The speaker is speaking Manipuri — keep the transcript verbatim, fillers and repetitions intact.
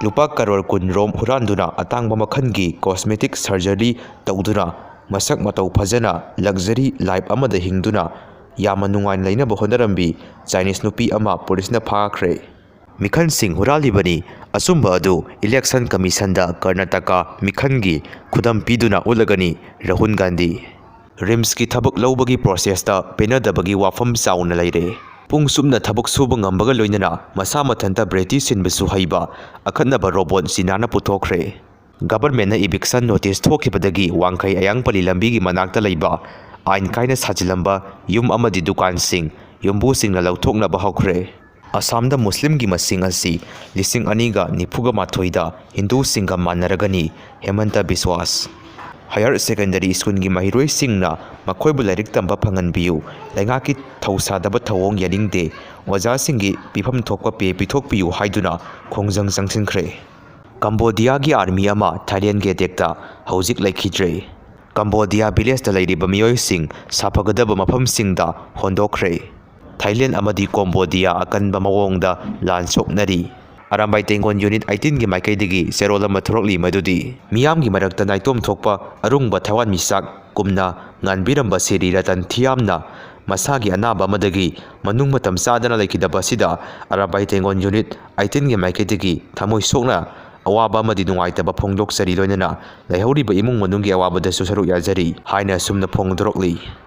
ꯂꯨꯄꯥ ꯀꯔꯣꯔ ꯀꯨꯟ ꯔꯣꯝ ꯍꯨꯔꯥꯟꯗꯨꯅ ꯑꯇꯥꯡꯕ ꯃꯈꯜꯒꯤ cosmetic surgery ꯇꯧꯗꯨꯅ ꯃꯁꯛ ꯃꯇꯧ ꯐꯖꯅ luxury life ꯑꯃꯗ ꯍꯤꯡꯗꯨꯅ ꯌꯥꯝꯅ ꯅꯨꯡꯉꯥꯏꯅ ꯂꯩꯅꯕ ꯍꯣꯠꯅꯔꯝꯕꯤ Chinese ꯅꯨꯄꯤ ꯑꯃ ꯄꯨꯂꯤꯁꯅ ꯐꯥꯈ꯭ꯔꯦ꯫ ꯃꯤꯈꯜꯁꯤꯡ ꯍꯨꯔꯥꯜꯂꯤꯕꯅꯤ꯫ ꯑꯆꯨꯝꯕ ꯑꯗꯨ Election Commissionꯗ ꯀꯔꯅꯥꯇꯀꯥ ꯃꯤꯈꯜꯒꯤ ꯈꯨꯗꯝ ꯄꯤꯗꯨꯅ ꯎꯠꯂꯒꯅꯤ ꯔꯥꯍꯨꯜ ꯒꯥꯟꯙꯤ꯫ RIMSꯀꯤ ꯊꯕꯛ ꯂꯧꯕꯒꯤ processꯇ ꯄꯦꯟꯅꯗꯕꯒꯤ ꯋꯥꯐꯝ ꯆꯥꯎꯅ ꯂꯩꯔꯦ꯫ ꯄꯨꯡ ꯆꯨꯞꯅ ꯊꯕꯛ ꯁꯨꯕ ꯉꯝꯕꯒ ꯂꯣꯏꯅꯅ ꯃꯁꯥ ꯃꯊꯟꯇ ꯕ꯭ꯔꯦꯇꯤ ꯁꯤꯟꯕꯁꯨ ꯍꯩꯕ ꯑꯈꯟꯅꯕ robot ꯆꯤꯅꯥꯅ ꯄꯨꯊꯣꯛꯈ꯭ꯔꯦ꯫ Governmentꯅ eviction notice ꯊꯣꯛꯈꯤꯕꯗꯒꯤ ꯋꯥꯡꯈꯩ ꯑꯌꯥꯡꯄꯜꯂꯤ ꯂꯝꯕꯤꯒꯤ ꯃꯅꯥꯛꯇ ꯂꯩꯕ ꯑꯥꯏꯟ ꯀꯥꯏꯅ ꯁꯥꯖꯤꯜꯂꯝꯕ ꯌꯨꯝ ꯑꯃꯗꯤ ꯗꯨꯀꯥꯟꯁꯤꯡ ꯌꯨꯝꯕꯨꯁꯤꯡꯅ ꯂꯧꯊꯣꯛꯅꯕ ꯍꯧꯈ꯭ꯔꯦ꯫ ꯑꯁꯥꯝꯗ ꯃꯨꯁꯂꯤꯝꯒꯤ ꯃꯁꯤꯡ ꯑꯁꯤ ꯂꯤꯁꯤꯡ ꯑꯅꯤꯒ ꯅꯤꯐꯨꯒ ꯃꯥꯊꯣꯏꯗ ꯍꯤꯟꯗꯨꯁꯤꯡꯒ ꯃꯥꯟꯅꯔꯒꯅꯤ, ꯍꯦꯃꯟꯇ ꯕꯤꯁꯋꯥꯁ꯫ Higher Secondary Schoolꯒꯤ ꯃꯍꯩꯔꯣꯏꯁꯤꯡꯅ ꯃꯈꯣꯏꯕꯨ ꯂꯥꯏꯔꯤꯛ ꯇꯝꯕ ꯐꯪꯍꯟꯕꯤꯌꯨ, ꯂꯩꯉꯥꯛꯀꯤ ꯊꯧꯁꯥꯗꯕ ꯊꯧꯑꯣꯡ ꯌꯥꯅꯤꯡꯗꯦ, ꯑꯣꯖꯥꯁꯤꯡꯒꯤ ꯄꯤꯐꯝ ꯊꯣꯛꯄ pay ꯄꯤꯊꯣꯛꯄꯤꯌꯨ ꯍꯥꯏꯗꯨꯅ ꯈꯣꯡꯖꯪ ꯆꯪꯁꯤꯟꯈ꯭ꯔꯦ꯫ ꯀꯝꯕꯣꯗꯤꯌꯥꯒꯤ army ꯑꯃ ꯊꯥꯏꯂꯦꯟꯒꯤ attackꯇ ꯍꯧꯖꯤꯛ ꯂꯩꯈꯤꯗ꯭ꯔꯦ꯫ ꯀꯝꯕꯣꯗꯤꯌꯥ villageꯇ ꯂꯩꯔꯤꯕ ꯃꯤꯑꯣꯏꯁꯤꯡ ꯁꯥꯐꯒꯗꯕ ꯃꯐꯝꯁꯤꯡꯗ ꯍꯣꯟꯗꯣꯛꯈ꯭ꯔꯦ꯫ ꯊꯥꯏꯂꯦꯟ ꯑꯃꯗꯤ ꯀꯣꯝꯕꯣꯗꯤꯌꯥ ꯑꯀꯟꯕ ꯃꯑꯣꯡꯗ ꯂꯥꯟ ꯁꯣꯛꯅꯔꯤ꯫ ꯑꯔꯥꯝꯕꯥꯏ ꯇꯦꯡꯒꯣꯟ Unit eighteenꯒꯤ ꯃꯥꯏꯀꯩꯗꯒꯤ ꯆꯦꯔꯣꯜ ꯑꯃ ꯊꯣꯔꯛꯂꯤ, ꯃꯗꯨꯗꯤ ꯃꯤꯌꯥꯝꯒꯤ ꯃꯔꯛꯇ ꯅꯥꯏꯇꯣꯝ ꯊꯣꯛꯄ ꯑꯔꯨꯡꯕ ꯊꯋꯥꯟꯃꯤꯆꯥꯛ ꯀꯨꯝꯅ ꯉꯥꯟꯕꯤꯔꯝꯕ ꯁꯤꯔꯤ ꯔꯇꯟ ꯊꯤꯌꯥꯝꯅ ꯃꯁꯥꯒꯤ ꯑꯅꯥꯕ ꯑꯃꯗꯒꯤ ꯃꯅꯨꯡ ꯃꯇꯝ ꯆꯥꯗꯅ ꯂꯩꯈꯤꯗꯕ ꯑꯁꯤꯗ ꯑꯔꯥꯝꯕꯥꯏ ꯇꯦꯡꯒꯣꯟ Unit eighteenꯒꯤ ꯃꯥꯏꯀꯩꯗꯒꯤ ꯊꯃꯣꯏ ꯁꯣꯛꯅ ꯑꯋꯥꯕ ꯑꯃꯗꯤ ꯅꯨꯡꯉꯥꯏꯇꯕ ꯐꯣꯡꯗꯣꯛꯆꯔꯤ, ꯂꯣꯏꯅꯅ ꯂꯩꯍꯧꯔꯤꯕ ꯏꯃꯨꯡ ꯃꯅꯨꯡꯒꯤ ꯑꯋꯥꯕꯗꯁꯨ ꯁꯔꯨꯛ ꯌꯥꯖꯔꯤ ꯍꯥꯏꯅ ꯑꯁꯨꯝꯅ ꯐꯣꯡꯗꯣꯔꯛꯂꯤ꯫